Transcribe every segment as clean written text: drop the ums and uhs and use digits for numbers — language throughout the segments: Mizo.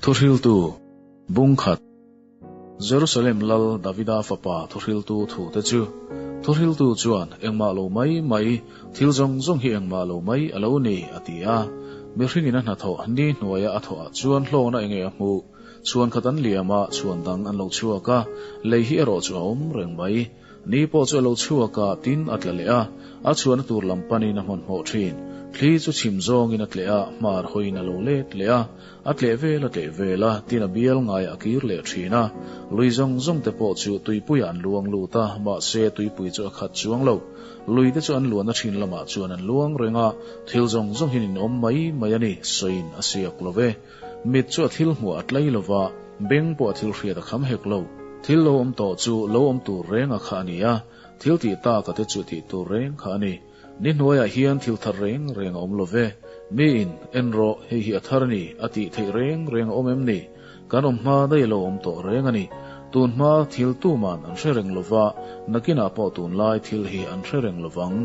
Thuhriltu, Bung khat, Jerusalem Lal Davida fapa thuhriltu thute chu, Thuhriltu chuan, Engmah lo mai mai, thil zawng zawng hi engmah lo mai a lo ni, a ti a. Mihringin a hnathawh ni hnuaia a thawhah chuan hlawkna enge a hmuh? Chhuan khat an liam a, chhuan dang an lo chhuak a, lei hi erawh chu a awm reng mai. Ni pawh chu a lo chhuak a, tin a tla leh a, a chhuahna tur lam panin a hmanhmawh thin. Thli chu chhim zawngin a tleh a, hmar hawiin a lo let leh a, a tleh vel a tleh vel a, tin a bial ngaiah a kir leh thin a. Lui zawng zawng te pawh chu tuipuiah an luang lut a, mahse tuipui chu a khat chuang lo. Lui te chu an luanna thin lamah chuan an luang reng a, thil zawng zawng hian in awm mai mai a ni, sawiin a siak lo ve. Mit chu a thil hmuh a tlai lo va, beng pawh a thil hriat a kham hek lo. Thil lo awm tawh chu lo awm tur reng a kha a ni a, thil tih tak a te chu tih tur reng kha a ni. Ni hnuaiah hian thil thar reng reng a awm lo ve. Miin, En rawh, hei hi a thar a ni, a tih theih reng reng a awm em ni? Kan awm hma daih a lo awm tawh reng a ni. Tun hma thil tuman an hre reng lo va, nakinah pawh tunlai thil hi an hre reng lo vang.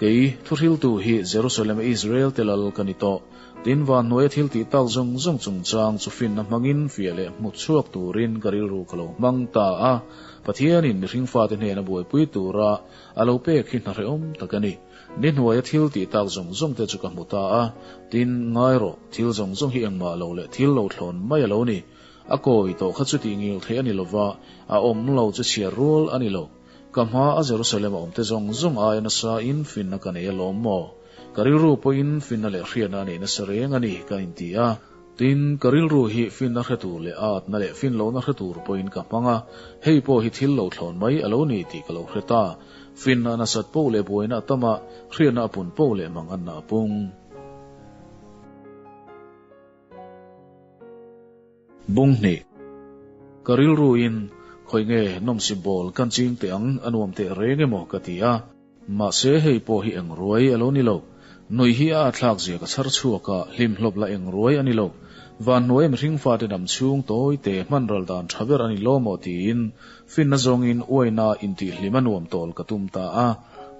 Kei, thuhriltu hi Jerusalem-a Israel-te lal ka ni tawh. Tin, van hnuaia thil tih tak zawng zawng chungchang chu finna hmangin fiah leh hmu chhuak turin ka rilru ka lo hmang ta a. Pathianin mihring fate hnena buaipui tura a lo pek hi hna hrehawm tak a ni. Ni hnuaia thil tih tak zawng zawng te chu ka hmu ta a. Tin, ngai rawh, thil zawng zawng hi engmah lo leh thil lo thlawn mai a lo ni. A kawi tawh kha chu tih ngil theih a ni lova, a awm lo chu chhiar rual a ni lo. Ka hma a Jerusalem a awmte zawng zawng aia nasa in finna ka nei alawm maw? Ka rilru pawhin finna leh hriatna a nei nasa reng a ni ka inti a. Tin, ka rilru hi finna hre tur leh atna leh fin lohna hre tur pawhin ka hmang a, hei pawh hi thil lo thlawn mai a lo ni tih ka lo hre ta. Finna a nasat poh leh buaina a tam a, hriatna a pun poh leh manganna a pung. Bung hnih. Ka rilruin, Khawi nge nawmsip bawl kan ching teh ang, a nuam teh reng emaw ka ti a. Mahse hei pawh hi eng ruai a lo ni lo. Nui hi a atthlak zia ka chhar chhuak a, hlim hlawp lah eng ruai a ni lo. Van hnuai mihring fate dam chhung tawi te hman ral dan tha ber a ni lo maw tiin finna zawngin uaina intihhlim a nuam tawl ka tum ta a.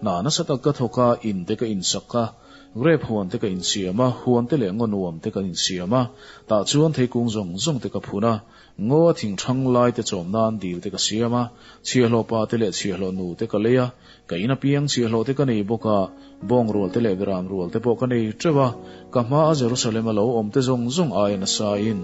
Hna nasa tak ka thawk a, in te ka insak a. Grape huan te ka insiam a, huan te leh ngaw nuam te kan insiam a, tah chuan theikung zawng zawng te ka phun a, ngaw a thing hrang lai te chawm nan dil te ka siam a, chhiahhlawh pa te leh chhiahhlawh nu te ka lei a, ka in apiang chhiahhlawh te ka nei bawk a, bawng rual te leh beram rual te pawh ka nei teuh a, ka hma a Jerusalem a lo awm te zawng zawng aia nasa in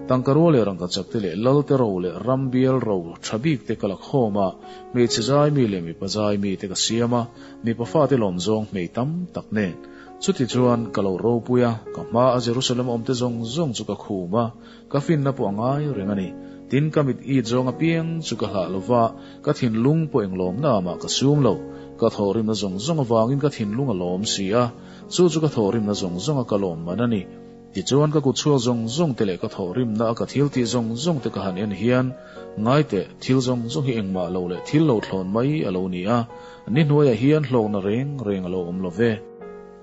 tangka rual leh rangkachak te leh lal te ro leh ram bial ro tha bik te ka la khawm a, hmeichhe zai mi leh mipa zai mi te ka siam a. Mipa fate lawm zawng hmei tam tak nen. Chuti chuan ka lo ropui a, ka hma a Jerusalem awmte zawng zawng chu ka khum a, ka finna pawh a ngai reng a ni. Tin, ka mit it zawng apiang chu ka hlah lo va, ka thinlung pawh eng lawmna mah ka sum lo. Ka thawhrimna zawng zawng avangin ka thinlung a lawm si a, chu chu ka thawhrimna zawng zawnga ka lawm man a ni. Tichuan ka kut chhuak zawng zawng te leh ka thawhrimna a ka thil tih zawng zawng te ka han en hian, ngai teh, thil zawng zawng hi engmah lo leh thil lo thlawn mai a lo ni a, ni hnuaiah hian hlawkna reng reng a lo awm lo ve.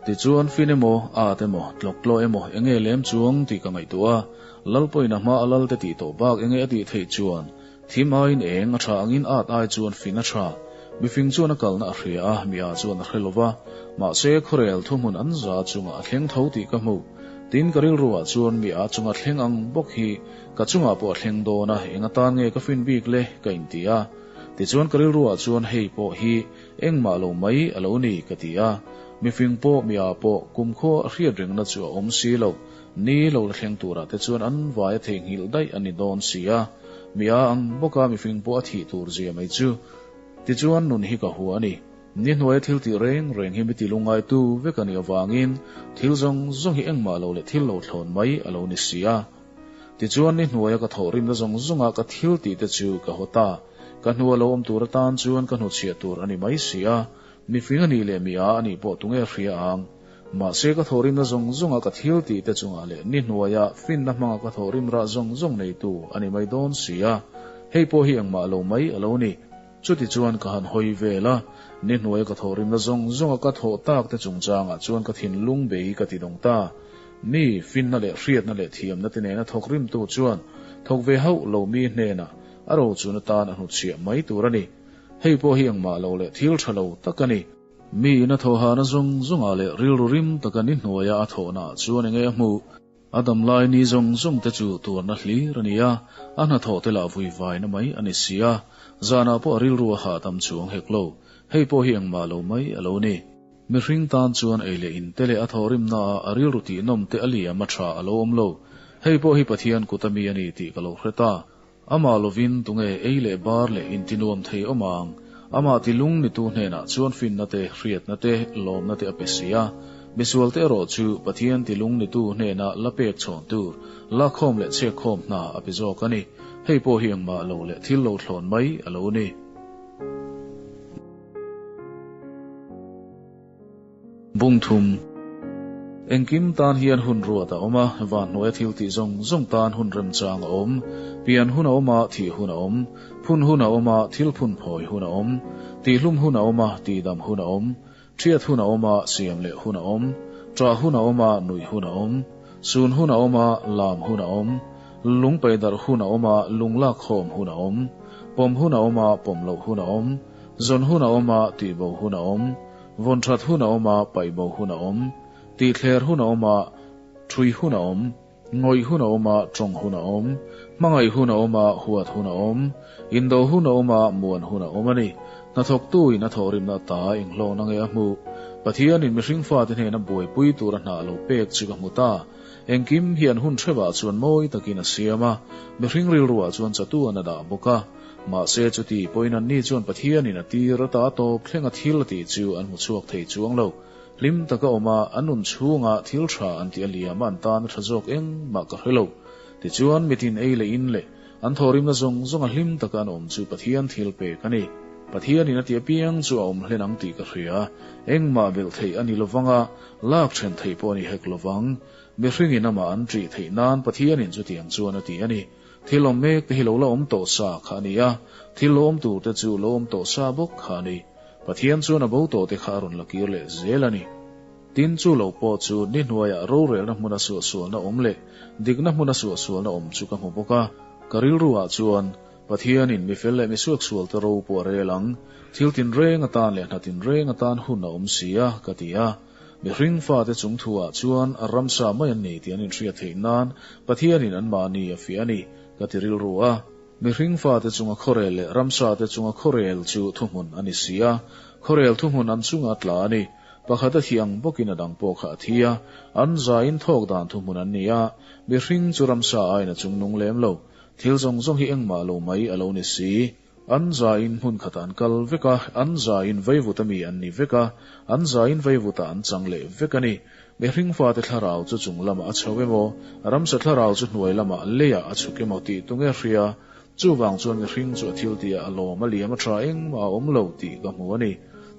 Tichuan fin emaw, at emaw, tlawk tlaw emaw, enge lem chuang tih ka ngaihtuah a, Lal pawhin a hma a lal te tih tawh bak enge a tih theih chuan, thim aiin eng a tha angin at ai chuan fin a tha. Mifing chuan a kalna a hria a, mi a chuan a hre lo va. Mahse, khuarel thuhmun an za chungah a thleng tho tih ka hmu. Tin, ka rilruah chuan mi a chunga thleng ang bawk hi ka chungah pawh a thleng dawn a, eng atan nge ka fin bik le? ka inti a. Tichuan ka rilruah chuan hei pawh hi engmah lo mai a lo ni ka ti a. Mifing pawh mi a pawh kumkhua a hriat rengna chu a awm si lo. Ni lo la thleng turah te chuan an vai a theihnghilh daih a ni dawn si a. Mi a ang bawka mifing pawh a thih tur zia mai chu. Tichuan nun hi ka hua a ni. Ni hnuaia thil tih reng reng hi mi ti lungngaitu vek a nih avangin thil zawng zawng hi engmah lo leh thil lo thlawn mai a lo ni si a. Tichuan ni hnuaia ka thawhrimna zawng zawnga ka thil tih te chu ka haw ta. Ka hnua lo awm tur atan chuan ka hnuchhiah tur a ni mai si a. Mifing a nih leh mi a a nih pawh tunge hria ang. Mahse ka thawhrimna zawng zawnga ka thil tih te chungah leh ni hnuaia finna hmanga ka thawhrim rah zawng zawng neitu a ni mai dawn si a. Hei pawh hi engmah lo mai a lo ni. Chuti chuan ka han hawi vel a, ni hnuaia ka thawhrimna zawng zawnga ka thawh tak te chungchangah chuan ka thinlung bei ka ti dawng ta. Mi, finna leh hriatna leh thiamna te nena thawk rimtu chuan thawk ve hauh lo mi hnenah a rochun atan a hnutchhiah mai tur a ni. Hei pawh hi engmah lo leh thil tha lo tak a ni. Mi ina thawhhana zawng zawngah leh rilru rim taka ni hnuaia a thawhnaah chuan enge a hmuh? A damlai ni zawng zawng te chu tuarna hlir a ni a, a hnathawh te lah vui vaina mai a ni si a, zanah pawh a rilru a hahdam chuang hek lo. Hei pawh hi engmah lo mai a lo ni. Mihring tan chuan ei leh in te leh a thawhrimna ah a rilru tihnawm te a liam a tha a lo awm lo. Hei pawh hi Pathian kut a mi a ni tih ka lo hre ta. Amah lovin tunge ei leh bar leh intinuam thei awm ang? Amah tilung nitu hnenah chuan finna te, hriatna te, lawmna te a pe si a. Misualte erawh chu Pathian tilung nitu hnena la pek chhawn tur, lakkhawm leh chhekkhawm hna a pe zawk a ni. Hei pawh hi engmah lo leh thil lo thlawn mai a lo ni. Bung thum. Engkim tan hian hun ruat a awm a, van hnuaia thil tih zawng zawng tan hun remchang a awm. Pian hun a awm a, thih hun a awm. Phun hun a awm a, thil phun phawi hun a awm. Tihhlum hun a awm a, tihdam hun a awm. Thiat hun a awm a, siam leh hun a awm. Ṭah hun a awm a, nuih hun a awm. Sun hun a awm a, lam hun a awm. Lung peidarh hun a awm a, lung lakkhawm hun a awm. Pawm hun a awm a, pawm loh hun a awm. Zawn hun a awm a, tihbo hun a awm. Vawn that hun a awm a, paih bo hun a awm. Tihthler hun a awm a, thui hun a awm. Ngawih hun a awm a, tawng hun a awm. Hmangaih hun a awm a, huat hun a awm. Indo hun a awm a, muan hun a awm a ni. Hnathawktu in a thawhrimna ata enghlawhna nge a hmuh? Pathianin mihring fate hnena buaipui tura hna lo pek chu ka hmu ta. Engkim hian hun hrevah chuan mawi takin a siam a, mihring rilruah chuan chatuan a dah bawk a. Mahse chuti pawhin anni chuan Pathianin a tir ata a tawp thlenga thil a tih chu an hmu chhuak thei chuang lo. Hlim taka awm a, an nun chhunga thil tha an tih a liam a an tan a tha zawk engmah ka hre lo. Tichuan mitin ei leh in leh an thawhrimna zawng zawnga hlim taka an awm chu Pathian thil pek a ni. Pathianin a ti apiang chu a awm hlen ang tih ka hria. Engmah belh theih a ni lovang a, lak then theih pawh a ni hek lovang. Mihringin amah an ṭih theih nan Pathianin chutiang chuan a ti a ni. Thil awm mek te hi lo la awm tawh sa kha a ni a, thil lo awm tur te chu lo awm tawh sa bawk kha a ni. Pathian chuan a bo tawh te kha a rawn la kir leh zel a ni. Tin, chu lo pawh chu ni hnuaiah rorelna hmuna suahsualna awm leh dikna hmuna suahsualna awm chu ka hmu bawk a. Ka rilruah chuan, Pathianin mi fel leh mi suaksualte ro pawh a rel ang, thil tinreng atan leh hna tinreng atan hun a awm si a, ka ti a. Mihring fate chung thuah chuan ramsa mai an ni tih an inhriat theih nan Pathianin anmahni a fiah a ni, ka ti rilru a. Mihring fate chunga khawrel leh ramsate chunga khawrel chu thuhmun a ni si a, khawrel thuhmun an chunga tla a ni. Pakhat a thih ang bawkin a dang pawh kha a thi a, an zaiin thawk dan thuhmun an ni a, mihring chu ramsa aiin a chungnung lem lo. Thil zawng zawng hi engmah lo mai a lo ni si. An zaiin hmun khatah an kal vek a, an zaiin veivuta mi an ni vek a, an zaiin veivutah an chang leh vek a ni. Mihring fate thlarau chu chung lamah a chho emaw, ramsa thlarau chu hnuai lamah leiah a chhuk emaw tih tunge hria? Chuvang chuan mihring chu a thil tihah a lawm a liam a tha engmah a awm lo tih ka hmu a ni.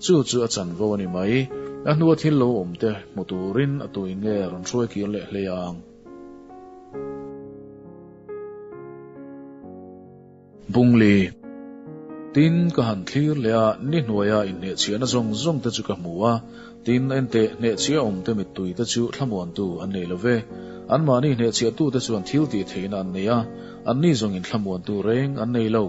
Chu chu a chanvo a ni mai. A hnua thil lo awm te hmu turin a tuin nge rawn hruai kir leh hlei ang? Bungli. Tin, ka han thlir leh a, ni hnuaia inhnehchhiahna zawng zawng te chu ka hmu a. Tin, ente, hnehchhiah awmte mittui te chu thlamuantu an nei lo ve. Anmahni hnehchhiahtute chuan thil tih theihna an nei a, anni zawngin thlamuantu reng an nei lo.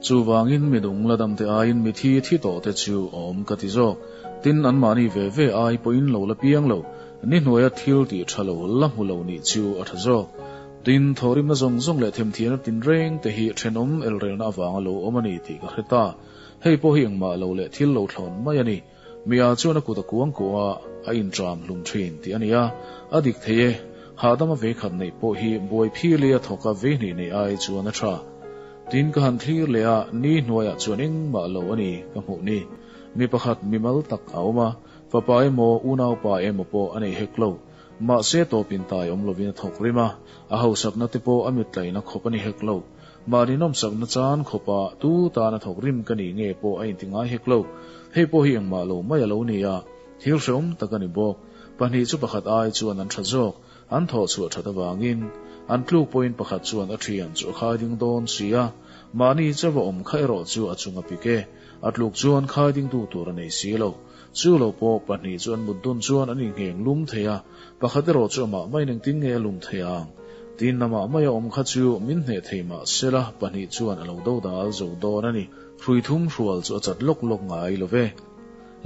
Chuvangin midung la damte aiin mithi thi tawhte chu awm ka ti zawk. Tin, anmahni ve ve ai pawhin lo la piang lo, ni hnuaia thil tih tha lo la hmu lo nih chu a tha zawk. Tin, thawhrimna zawng zawng leh themthiamna tinreng te hi thenawm elrelna avanga lo awm a ni tih ka hre ta. Hei pawh hi engmah lo leh thil lo thlawn mai a ni. Mia chuan a kut a kuang kuah a, a intram hlum thin tih a ni a. A dik thei e, hahdama veikhat neih pawh hi buai phili a thawk a veihnih neih ai chuan a tha. Tin, ka han thlir leh a, ni hnuaiah chuan engmah lo a ni ka hmuh ni. Mi pakhat mimal tak a awm a, fapa emaw unaupa emaw pawh a nei hek lo. Mahse tawpin tai awm lovin a thawk rim a, a hausakna te pawh a mitlaina khawp a ni hek lo. Mahni nawmsakna chan khawpa tu tan a thawk rim ka nih nge pawh a inti ngai hek lo. Hei pawh hi engmah lo mai a lo ni a, thil hrehawm tak a ni bawk. Pahnih chu pakhat ai chuan an tha zawk, an thawh chhuah that avangin. An tluk pawhin pakhat chuan a thian chu a khai ding dawn si a, mahni chauh a awm kha erawh chu a chung a pik e. A tluk chuan khai dingtu tur a nei si lo. Chu lo pawh pahnih chu an mut dun chuan an ingheng lum thei a, pakhat erawh chu amah maiin engtin nge a lum thei ang? Tin, amah maia awm kha chu min hneh thei mah sela pahnih chuan a lo do dal zo dawn a ni. Hrui thum hrual chu a chat lawk lawk ngai lo ve.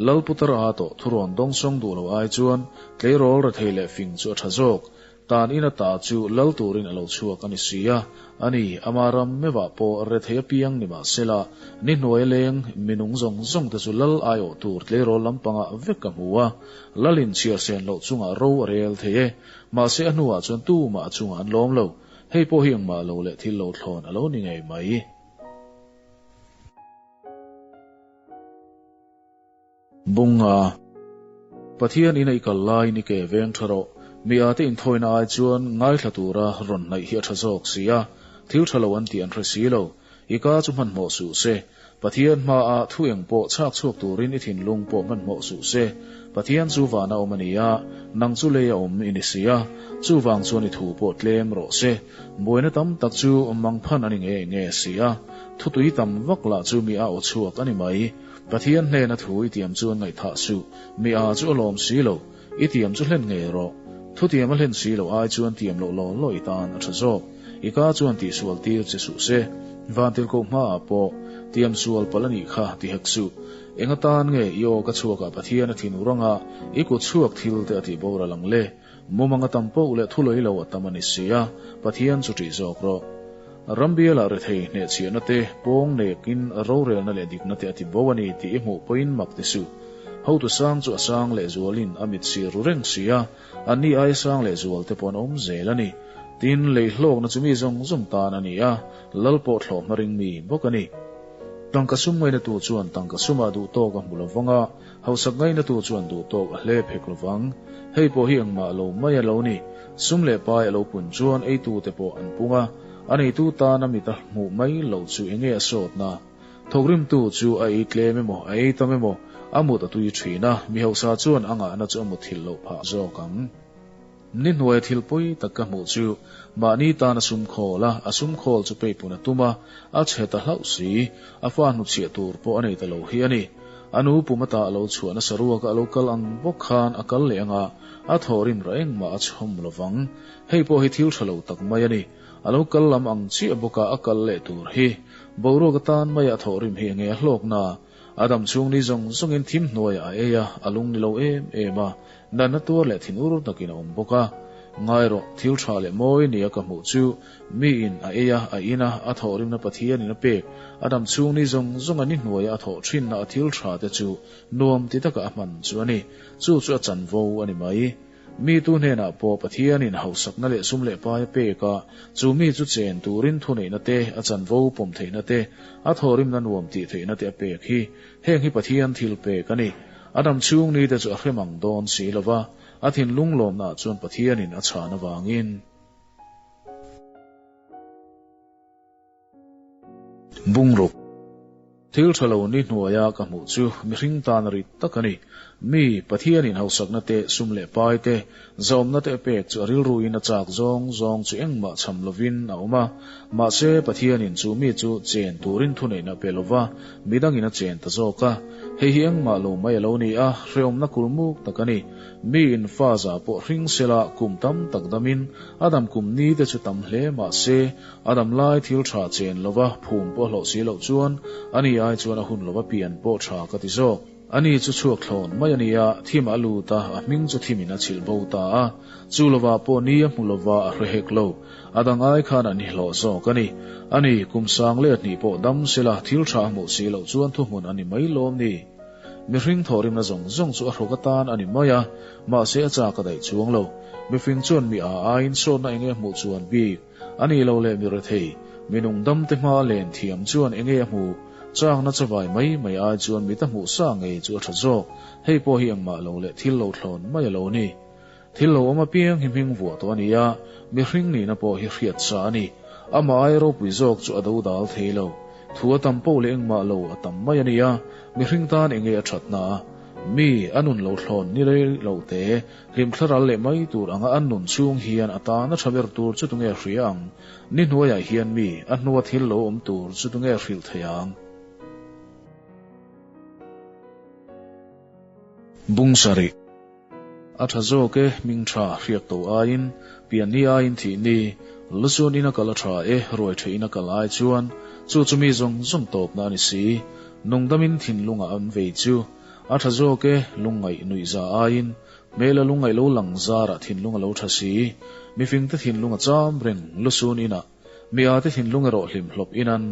Lalputar a tawh thurawn dawngsawng duh lo ai chuan tleirawl rethei leh fing chu a tha zawk. Tan in ata chu lal turin a lo chhuak a ni si a. A ni, ama ram meuhah pawh rethei apiang ni mah sela, ni hnuaia leng minung zawng zawng te chu lal aiawh tur tleirawl lampangah vek ka hmu a. Lalin chhiar sen loh chungah ro a rel thei e. Mahse a hnuah chuan tumah a chungah an lawm lo. Hei pawh hi engmah lo leh thil lo thlawn a lo ni ngei mai. Bunga. Pathian in a i kal lai ni ke veng tha rawh. Mi a te inthawina ai chuan ngaithla tura rawn hnaih hi a tha zawk si a. Thil tha lo an tih an hre si lo. I ka chu hmanhmawh suh se. Pathian hmaah thu eng pawh chhak chhuak turin i thinlung pawh hmanhmawh suh se. Pathian chu vana awm a ni a, nang chu lei a awm i ni si a, chuvang chuan i thu pawh tlem rawh se. Buaina tam tak chu mangphan a ni nge nge si a, thutui tam vak lah chu mi a aw chhuak a ni mai. Pathian hnena thu i tiam chuan ngaihthah suh, mi a chu a lawm si lo, i tiam chu hlen ngei rawh. Thutiam a hlen si loh ai chuan tiam loh law law i tan a tha zawk. I ka chuan tihsual tir che suh se. Vantirhkoh hmaah pawh tiam sual palh a nih kha ti hek suh. Eng atan nge i aw ka chhuakah Pathian a thin uranga i kut chhuak thil te a tih boral ang le? Mumang a tam poh leh thulawih lo a tam a ni si a, Pathian chu ṭih zawk rawh. Rambialah rethei hnehchhiahna te, pawng nekin rorelna leh dikna te a ti bo a ni tih i hmuh pawhin mak ti suh. Hotu sang chu a sang lehzualin a mit sir ru reng si a, anni aia sang lehzual te pawh an awm zel a ni. Tin, lei hlawkna chu mi zawng zawng tan a ni a, lal pawh thlawh hma ring mi bawk a ni. Tangka sum ngainatu chuan tangka sumah duh tawk a hmu lo vang a, hausak ngainatu chuan duh tawk a hlep hek lo vang. Hei pawh hi engmah lo mai a lo ni. Sum leh pai a lo pun chuan eitute pawh an pung a, a neitu tana mit a hmuh mai loh chu enge a sawtna? Thawkrimtu chu a ei tlem emaw, a ei tam emaw, a mut a tui thin a, mi hausa chuan a ngahna chu a muthilh loh phah zawk ang. Ni hnuaia thil pawi tak ka hmuh chu mahni tan a sum khawl a, a sum khawl chu peipun a tum a, a chhe ta hlauh si, a fa hnuchhiah tur pawh a nei ta lo hi a ni. A nu pum ata a lo chhuah nasa ruaka a lo kal ang bawk khan a kal leh anga a thawhrim rah engmah a chhawm lo vang. Hei pawh hi thil tha lo tak mai a ni. A lo kal lam ang chiah bawka a kal leh tur hi. Boruak atan maia a thawhrim hi enge a hlawkna? A dam chhung ni zawng zawngin thim hnuaiah a ei a, a lung ni lo em em a, natna tuar leh thinur takin a awm bawk a. Ngai rawh, thil tha leh mawi nia ka hmuh chu miin a ei a, a in a, a thawhrimna Pathianin a pek, a dam chhung ni zawng zawnga ni hnuaia a thawh thinna a thil tha te chu nuam ti taka a hman chu a ni. Chu chu a chanvo a ni mai. Mi tu hnenah pawh Pathianin hausakna leh sum leh pai a pek a, chu mi chu chen turin thuneihna te, a chanvo pawm theihna te, a thawhrimna nuam tih theihna te a pek hi. Heng hi Pathian thil pek a ni. A dam chhung nite chu a hrem ang dawn si lo va, a thinlung lawmnaah chuan Pathianin a chhan avangin. Bungruk. Thil tha lo ni hnuaia ka hmuh chu mihring tan a rit tak a ni. Mi, Pathianin hausakna te, sum leh pai te, zaawmna te a pek chu a rilruin a chak zawng zawng chu engmah cham lovin a awm a. Mahse, Pathianin chu mi chu chen turin thuneihna a pe lova, midangin a chen ta zawk a. Hei hi engmah lo mai a lo ni a, hrehawmna kulmuk tak a ni. Mi in fa za pawh hring sela kum tam tak damin a dam kum ni te chu tam hle mah se, a dam lai thil tha chen lova phum pawh hlawh si loh chuan ani ai chuan a hun lova pian pawh tha ka ti zawk. Ani chu chhuak thlawn mai a nia, thim a lut a, a hming chu thimin a chhilh bo ta a. Chu lovah pawh ni a hmu lova a hre hek lo. A dang ai khan an hi hlawh zawk a ni. Ani, kum sang let hnih pawh dam sela thil tha a hmuh si loh chuan thuhmun a ni mai lawm ni? Mihring thawhrimna zawng zawng chu a hruk atan a ni mai a, mahse a chak a daih chuang lo. Mifing chuan mi a aiin sawtna enge hmuh chuan bik a nih lo leh mi rethei, mi nungdam te hma len thiam chuan enge a hmuh changna chavai mai mai ai chuan mit a hmuh sa ngei chu a tha zawk. Hei pawh hi engmah lo leh thil lo thlawn mai a lo ni. Thil lo awm apiang hi hming vuah tawh a ni a, mihring nihna pawh hi hriat sa a ni. Amah ai ropui zawk chu a do dal thei lo. Thu a tam poh leh engmah lo a tam mai a ni a, mihring tan enge a thatna? Mi, a nun lo thlawn ni rei lo te, hlim thlaral leh mai tur anga an nun chhung hian a tan a tha ber tur chu tunge hria ang? Ni hnuaiah hian mi, a hnua thil lo awm tur chu tunge hrilh thei ang? Bung sarih. A tha zawk e, hming tha hriak to aiin, pian ni aiin thih ni, lusun ina kal a tha e, ruai theih ina kal ai chuan, chu chu mi zawng zawng tawpna a ni si. Nungdamin thinlungah an vei chu. A tha zawk e, lungngaih nuihza aiin. Hmela lungngaih lo lang zarah thinlung a lo tha si. Mifingte thinlung a cham reng, lusun inah. Mi a te thinlung erawh hlim hlawp inan.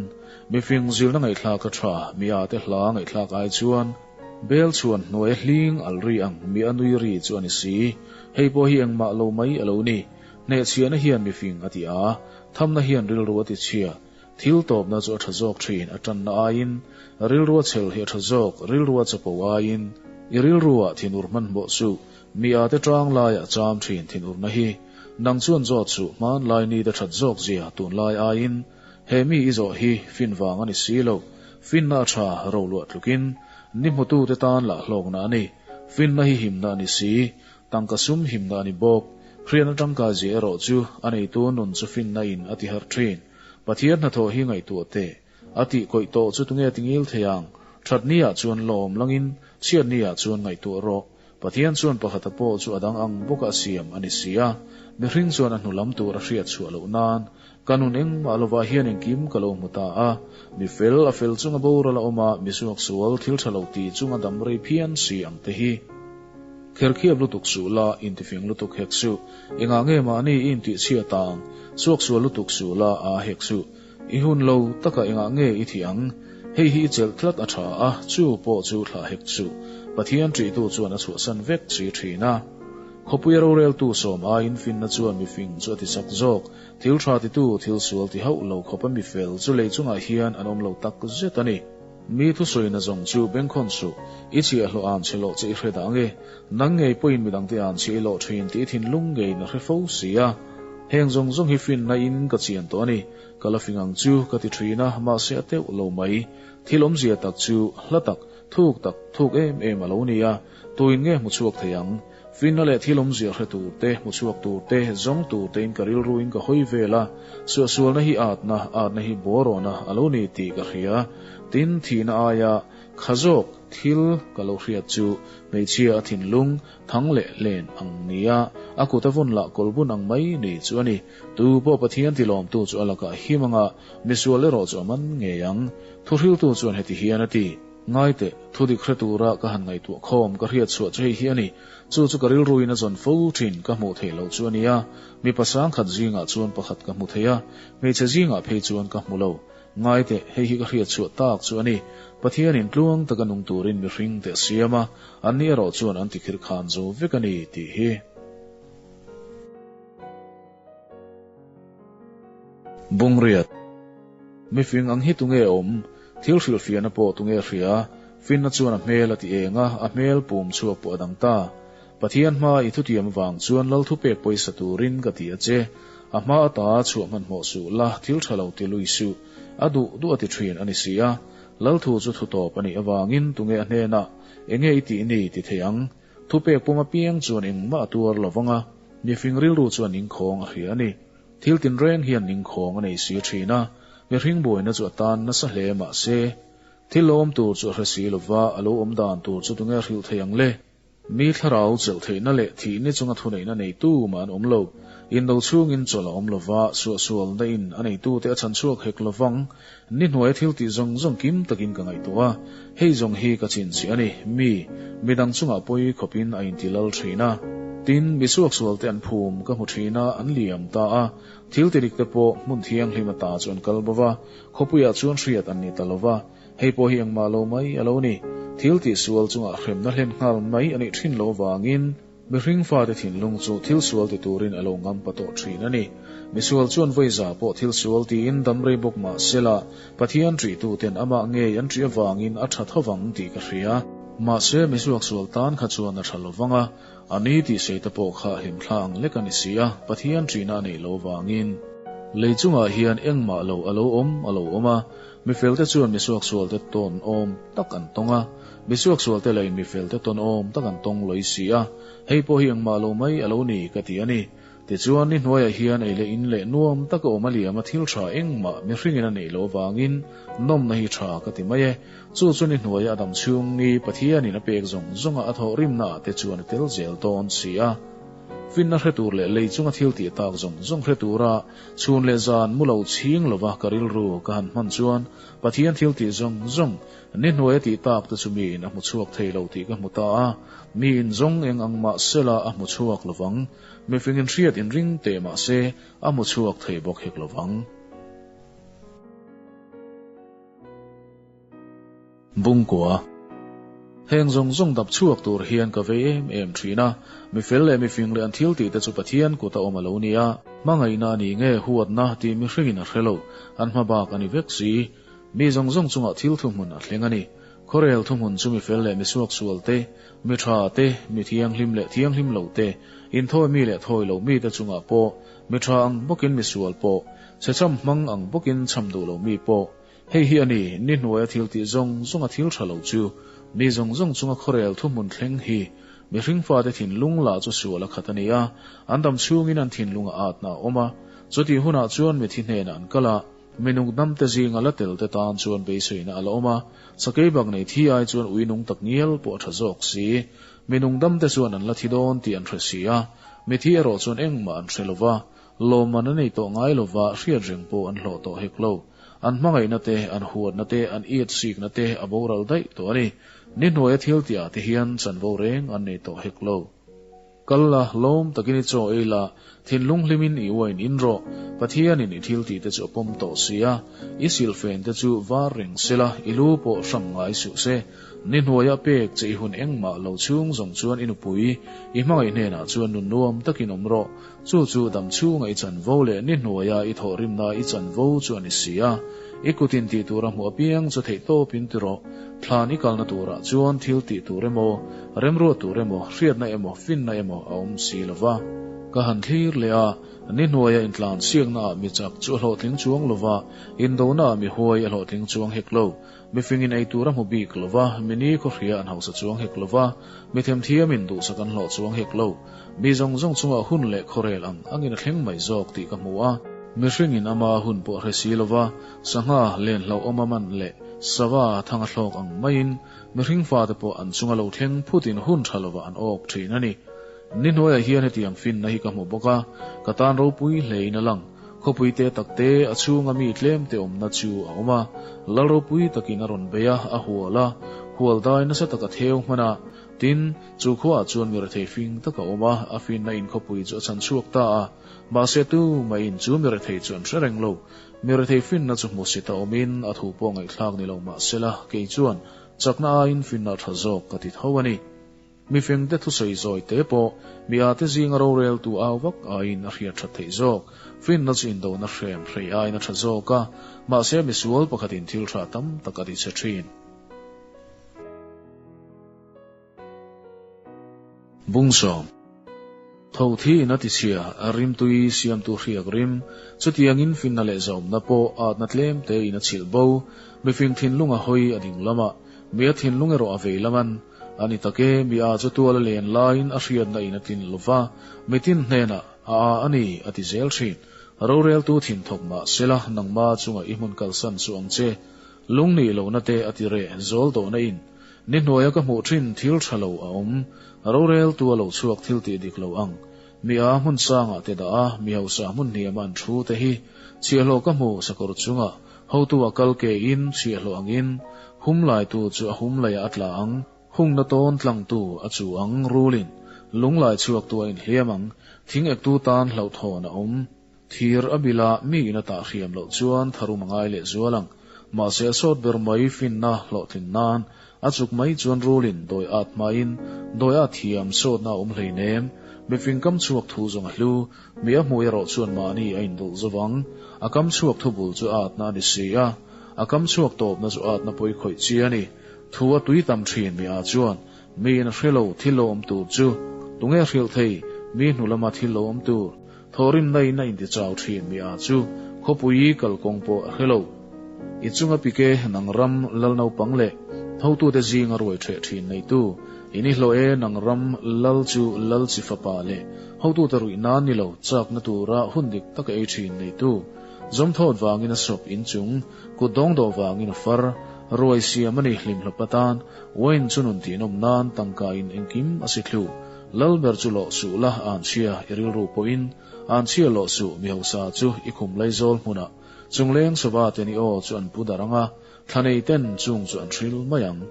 Mifing zirna ngaihthlak a tha, mi a te hla ngaihthlak ai chuan. Bel chhuan hnuai a hling alh ri ang mi a nui ri chu a ni si. Hei pawh hi engmah lo mai a lo ni. Hnehchhiahna hian mifing a ti a, thamna hian rilru a ti chhia. Thil tawpna chu a tha zawk thin, a tanna aiin. Rilru a chhel hi a tha zawk, rilru a chapo aiin. I rilru ah thinur hmanhmawh suh, mi a te tang laiah cham thin thinurna hi. Nang chuan zawt suh, hmanlai ni te that zawk zia tunlai aiin. He mi i zawh hi fin vang a ni si lo. Finna a tha, roluah tlukin. Ni hmutu te tan lah hlawkna a ni. Finna hi himna a ni si. Tangka sum himna a ni bawk. Hriatna tangkai zia erawh chu a neitu nun chu finna in a ti harh thin. Pathian hnathawh hi ngaihtuah teh. A tih kawih tawh chu tunge ti ngil thei ang? That ni ah chuan lawm langin, chhiat ni ah chuan ngaihtuah rawh. Pathian chuan pakhata pawh chu a dang ang bawka a siam a ni si a. Mihring chuan a hnu lam tur a hriat chhuah loh nan, ka nun engmah lovah hian engkim ka lo hmu ta a. Mi fel, a fel chunga boral a awm a, mi suaksual, thil tha lo ti chunga dam rei phian si ang te hi. Kherkhiap lutuk suh la, intifing lutuk hek suh. Engah nge mahni i intihchhiat ang? Suaksual lutuk suh la, a hek suh. I hun lo taka engah nge i thih ang? Hei hi i chelh tlat a tha a, chu pawh chu thlah hek suh. Pathian ṭihtu chuan a chhuahsan vek si ṭhin a. Khawpuia roreltu sawm aiin finna chuan mifing chu a ti chak zawk. Thil ṭha titu, thil sual ti hauh lo khawpa mifel chu lei chungah hian an awm lo tak zet a ni. Mi thusawina zawng chu bengkhawn suh, i chhiahhlawh an chhe loh che i hre dah ange. Nang ngei pawhin midangte an chhe i lawh thin tih i thinlung ngeiin a hre fo si a. Heng zawng zawng hi finna in ka chian tawh a ni. Ka la fing ang chu ka ti thin a, mahse a teuh lo mai. Thil awmzia tak chu hla tak, thuk tak, thuk em em a lo ni a. Tuin nge hmu chhuak thei ang? Finna leh thil awmzia hre tur te, hmu chhuak tur te, zawng tur tein ka rilruin ka hawi vel a, suahsualna hi atna, atna hi buarawna a lo ni tih ka hria. Tin, thihna aia kha zawk thil ka lo hriat chu hmeichhia a thinlung, thang leh len ang nia, a kut a vun lah kawlbun ang mai ni chu a ni. Tu pawh Pathian tilawmtu chu a lakah him anga, misual erawh chu a man ngei ang. Thuhriltu chuan heti hian a ti. Ngai teh, thu dik hre tura ka han ngaihtuah khawm ka hriat chhuah chu hei hi a ni. Chu chu ka rilruin a zawn fo thin ka hmuh theih loh chu a nia. Mipa sangkhat zingah chuan pakhat ka hmu thei a, hmeichhe zingah phei chuan ka hmu lo. Ngai teh, hei hi ka hriat chhuah tak chu a ni. Pathianin tluang taka nung turin mihring te a siam a, anni erawh chuan an tikhirh khan zo vek a ni tih hi. Bungriat. Mifing ang hi tunge awm? Thil hrilhfiahna pawh tunge hria? Finna chuan a hmel a ti eng a, a hmel pum chhuak pawh a dang ta. Pathian hma i thutiam avang chuan Lal thupek pawisa turin ka ti a che. A hma ata chhuah hmanhmawh suh la, thil tha lo ti lui suh. A duh duh a ti thin a ni si a. Lal thu chu thu tawp a nih avangin tunge a hnenah, Enge i tih ni? ti thei ang. Thupek pum apiang chuan engmah a tuar lo vang a, mifing rilru chuan ningkhawng a hria a ni. Thil tinreng hian ningkhawng a nei si thin a, mihring buaina chu a tan nasa hle mah se, thil lo awm tur chu a hre si lo va, a lo awm dan tur chu tunge a hrilh thei ang le? Mi thlarau chelh theihna leh thihni chunga thuneihna neitu mah an awm lo. Indo chhungin chawlh a awm lo va, suahsualna in a neitute a chhan chhuak hek lo vang. Ni hnuaia thil tih zawng zawng kim takin ka ngaihtuah a, hei zawng hi ka chhinchhiah a ni, mi, midang chungah pawi khawpin a inti lal thin a. Tin, mi suaksualte an phum ka hmu thin a, an liam ta a, thil ti dik te pawh hmun thianghlim ata chu an kal bo va, khawpuiah chuan hriat an ni ta lo va, hei pawh hi engmah lo mai a lo ni. Thil tih sual chungah hremna hlen nghal mai a nih thin loh avangin, Mihring fate thinlung chu thil sual ti turin a lo ngam pa tawh thin a ni. Misual chuan vawiza pawh thil sual tiin dam rei bawk mah sela, Pathian ṭihtuten amah ngei an ṭih avangin a ṭha tho vang tih ka hria. Mahse, misuak sual tan kha chuan a ṭha lo vang a, a ni tih sei te pawh kha hlimthla ang lek a ni si a, Pathian ṭihna a neih lo vangin. Lei chungah hian engmah lo a lo awm a lo awm a, mifelte chuan misuak sualte tawn awm tak an tawng a, Misuaksualte leh mifelte tawn awm tak an tawng lawih si a, hei pawh hi engmah lo mai a lo ni ka ti a ni. Tichuan, ni hnuaiah hian ei leh in leh nuam taka awm a liam a thil tha engmah mihringin a neih loh avangin nawmna hi tha ka ti mai e. Chu chu ni hnuaia a dam chhung ni Pathianin a pek zawng zawnga a thawhrimnaah te chuan a tel zel dawn si a. Finna hre tur leh lei chunga thil tih tak zawng zawng hre tura chhun leh zan mu lo chhing lova ka rilru ka han hman chuan Pathian thil tih zawng zawng ni hnuaia tih tak te chu miin a hmu chhuak thei lo tih ka hmu ta a. Miin zawng eng ang mah sela a hmu chhuak lovang. Mifingin hriat inring teh mah se a hmu chhuak thei bawk hek lovang. Bungkua. Heng zawng zawng dap chhuak tur hian ka vei em em thin a, mi fel leh mifing leh an thil tih te chu Pathian kut a awm a lo ni a, hmangaihna a ni nge huatna tih mihringin a hre lo, an hma bak a ni vek si. Mi zawng zawng chungah thil thuhmun a thleng a ni. Khawrel thuhmun chu mi fel leh mi suaksual te, mi tha te, mi thianghlim leh thianghlim lo te, inthawi mi leh thawi lo mi te chungah pawh, mi tha ang bawkin mi sual pawh, chhecham hmang ang bawkin cham duh lo mi pawh, Hei hi a ni, ni hnuaia thil tih zawng zawnga thil tha lo chu, mi zawng zawng chunga khawrel thuhmun thleng hi. Mihring fate thinlung lah chu sual a khat a ni a, an dam chhungin an thinlung a atna a awm a. Chutih hunah chuan mithi hnenah an kal a, minung damte zinga la tel te tan chuan beiseina a la awm a, sakei bak nei thi ai chuan ui nung tak ngial pawh a tha zawk si. Minung damte chuan an la thi dawn tih an hre si a, mithi erawh chuan engmah an hre lo va, lawmman an ei tawh ngai lo va, hriat reng pawh an hlawh tawh hek lo. An hmangaihna te, an huatna te, an it sikna te a boral daih tawh a ni. Ni hnuaia thil tihah te hian chanvo reng an nei tawh hek lo. Kal la, lawm takin i chaw ei la, thinlung hlimin i uain in rawh. Pathianin i thil tih te chu a pawm tawh si a, i silfen te chu var reng se la, i lu pawh hram ngai suh se. Ni hnuaia pek che i hun engmah lo chhung zawng chuan i nupui, i hmangaih hnenah chuan nun nuam takin awm rawh. Chu chu dam chhunga i chanvo leh ni hnuaia i thawhrimna i chanvo chu a ni si a. I kutin tih tura hmuh apiang chu theih tawpin ti rawh. Thlan i kalna turah chuan thil tih tur emaw, remruat tur emaw, hriatna emaw, finna emaw a awm si lo va. Ka han thlir leh a, ni hnuaia intlan siaknaah mi chak chu a hlawhtling chuang lo va, indonaah mi huai a hlawhtling chuang hek lo. Mifingin ei tur a hmu bik lo va, mi ni khawhria an hausa chuang hek lo va, mi themthiamin duhsak an hlawh chuang hek lo. Mi zawng zawng chungah hun leh khawrel ang angin a thleng mai zawk tih ka hmu a. Mihringin ama hun pawh a hre si lo va, sangha len hlauhawm a man leh sava thang a thlawk ang maiin mihring fate pawh an chunga lo thleng phutin hun tha lovah an awk thin a ni. Ni hnuaiah hian hetiang finna hi ka hmu bawk a, ka tan ropui hlein a lang. Khawpui te tak te, a chhunga mi tlem te awmna chu a awm a. Lal ropui takin a rawn bei a, a hual a, hual dai nasa tak a theu hman a. Tin, chu khuaah chuan mi rethei fing tak a awm a, a finna in khawpui chu a chhan chhuak ta a. Mahse tu maiin chu mi rethei chu an hre reng lo. Mi rethei finna chu hmusit a awmin a thu pawh ngaihthlak ni lo mahsela, kei chuan chakna aiin finna a tha zawk ka ti tho a ni. Mifingte thusawi zawi te pawh mi ate zinga roreltu au vak aiin a hriat that theih zawk. Finna chu indona hrem hrei aiin a tha zawk a, mahse misual pakhatin thil tha tam tak a ti che thin. Bungsawm. Tho thi in a ti chhia, a rimtui siamtu hriak rim. Chutiangin finna leh zawmna pawh atna tlem te in a chhilh bo. Mifing thinlung a hawi a ding lamah, mi a thinlung erawh a vei laman. A ni tak e, mi a chu tual a len laiin a hriatna in a tlin lo va, mitin hnenah a a a ni, a ti zel thin. Roreltu thin thawk mah sela, nangma chunga i hmun kalsan suh ang che. Lung nih lohna te a ti reh zawl dawhna in. Ni hnuaia ka hmuh thin thil tha lo a awm. Roreltu a lo chhuak thil tih dik lo ang. Mi a hmun sangah te dah a, mi hausa hmun hniama an thu te hi. Chhiahhlawh ka hmu sakawr chungah, hotu a kal ke in chhiahhlawh angin, hum laitu chu a hum laiah a tla ang, hungna tawn tlangtu a chu ang, rulin lunglai chhuaktu a inhliam ang, thing ektu tan hlauhthawn a awm. Thir a bila mi in a tah hriam loh chuan tharum a ngai leh zual ang. Mahse a sawt ber mai finna hlawhtlin nan a chuk mai chuan rulin dawi at hmain dawi at thiam sawtna a awm hleinem. Mifing kam chhuak thu zawng a hlu, mi a hmui erawh chuan mahni a indulh zo vang. A kam chhuak thu bul chu a atna a ni si a, a kam chhuak tawpna chu atna pawi khawih chi a ni. Thu a tui tam thin mi a chuan mi in a hre lo thil lo awm tur chu tunge hrilh thei mi hnu lama thil lo awm tur. Thawhrimna in a intichau thin mi a chu khawpui kalkawng pawh a hre lo. I chunga pike nang ram lal naupang leh hotute zinga ruai ṭheh ṭhin neitu i ni hlawh e nang ram lal chu lal chi fapa leh hotute ruih nan ni lo chakna tura hun dik taka ei ṭhin neitu zawmthawt vangin a sawp inchung kut dawngdawh vangin a far ruai siam a ni hlimhlawp atan wine chu nun tihnawm nan tangka in engkim a si thlu. Lalber chu lawh suh la, anchhia i rilru pawhin anchhia lawh suh, mi hausa chu i khum laizawl hmunah chungleng sava ten i aw chu an pu darh ang a, thla nei ten chung chu an hril mai ang.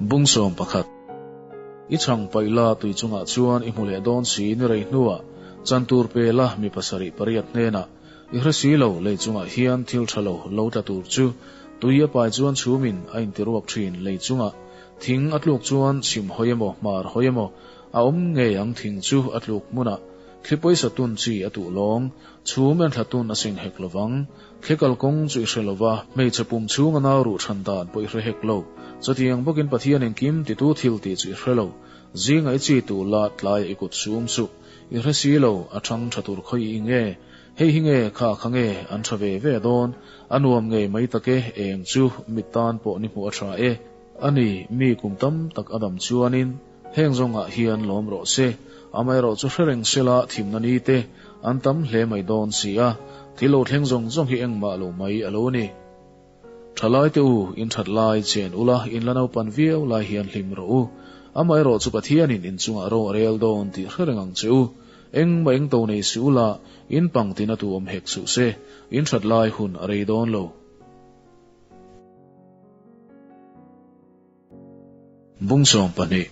Bung 11. I chhang paih la tui chungah chuan i hmu leh dawn si ni rei hnuah chan tur pe la mi pasarih pariat hnenah i hre si lo lei chungah hian thil tha lo lo tla tur chu tui a pai chuan chhumin a intiruak thin lei chungah thing a tluk chuan chhim hawi emaw hmar hawi emaw a awm ngei ang thing chu a tluk hmunah thli pawisa tun chi a tuh lawng chhum en thla tun a seng hek lovang. Thli kalkawng chu i hre lo va, hmeichhe pum chhung a nau ruh than dan pawh i hre hek lo. Chutiang bawkin Pathian engkim titu thil tih chu i hre lo. Zinga i chi tur la tlaiah i kut sum suh. I hre si lo, a thang tha tur khawi i nge? Hei hi nge, kha kha nge, an tha ve ve dawn. A nuam ngei mai tak e, eng chu mit tan pawh ni hmuh a tha e. A ni, mi kum tam tak a dam chuanin heng zawngah hian lawm rawh se. Amaherawh chu hre reng sela thimna ni te an tam hle mai dawn si a, thil lo thleng zawng zawng hi engmah lo mai a lo ni. Thalai te u, in that lai chen ula, in la naupan viau lai hian hlim rawh u. Amaherawh chu Pathianin in chungah ro a rel dawn tih hre reng ang che u. Engmah eng to nei si ula, in pangtin a tu awm hek suh se, in that lai hun a rei dawn lo. Bung 12.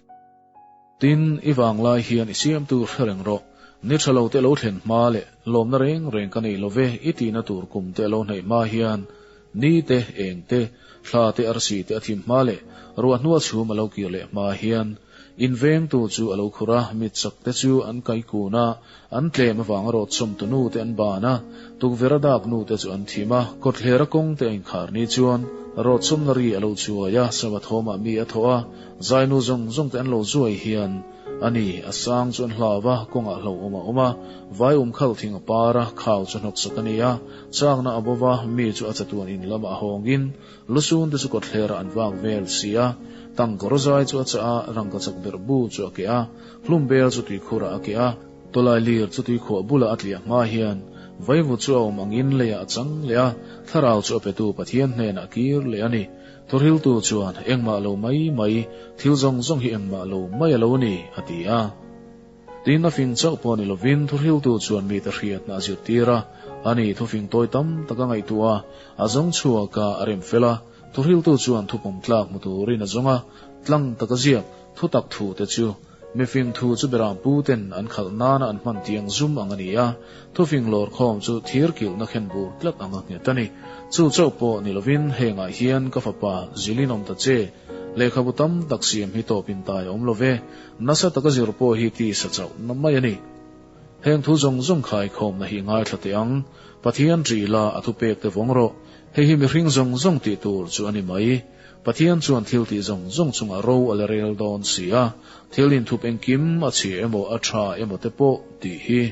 Tin, i vanglai hian i siamtu hre reng rawh. Ni tha lo te lo thlen hma leh lawmna reng reng ka nei lo ve i tihna tur kum te a lo hnaih hma hian ni te, eng te, thla te, arsi te a thim hma leh ruah hnua chhum a lo kir leh hma hian invengtu chu a lo khur a, mit chak te chu an kai kun a, an tlem avanga rawt sawmtu nu te an ban a, tukverh a dak nu te chu an thim a, kawtthler a kawng te a inkhar ni chuan rawt sawmna ri a lo chuai a, sava thawmah mi a thawh a, zainu zawng zawng te an lo zuai hian a ni, a sang chu an hlau a, kawngah hlauhawm a awm a, vai um khal thing a par a, khau chu hnawksak a ni a, chakna a bova, mi chu a chatuan in lamah a hawngin Lusun te chu kawtthler ah an vak vel si a, tangka rawzai chu a chah a, rangka chak berh bu chu a keh a, hlum bel chu tuikhur ah a keh a, tawlai lir chu tuikhuah bulah a tliah hma hian vaivut chu a awm angin leiah a chang leh a, thlarau chu a petu Pathian hnenah a kir leh a ni. Thawhriltu chuan, Engmah lo mai mai, thil zawng zawng hi engmah lo mai a lo ni, a ti a. Tin, a fing chauh pawh ni lovin thuhriltu chuan mite hriatna a zirtir a, ani thufing tawi tam tak a ngaihtuah a, a zawng chhuak a, a rem fel a. Thuhriltu chuan thupawm tlak hmu turin a zawng a, tlang taka ziak, thutak thu te chu mifing thu chu beram pu ten an khalh nana an hman tiang zum ang a ni a, thufing lawr khawm chu thir kilhna khen bur tlat ang a nghet a ni. Chu chauh pawh ni lovin hengah hian ka fapa zilin awm ta che, lehkhabu tam tak siam hi tawpin tai a awm lo ve. Nasa taka zir pawh hi tisa chauh na mai a ni. Heng thu zawng zawng khaikhawmna hi ngaithla teh ang. Pathian ṭih la, a thupek te vawng rawh. Hei hi mihring zawng zawng tih tur chu a ni mai. Pathian chuan thil tih zawng zawng chungah ro a la rel dawn si a, thil inthup engkim a chhia emaw a ṭha emaw te pawh tih hi.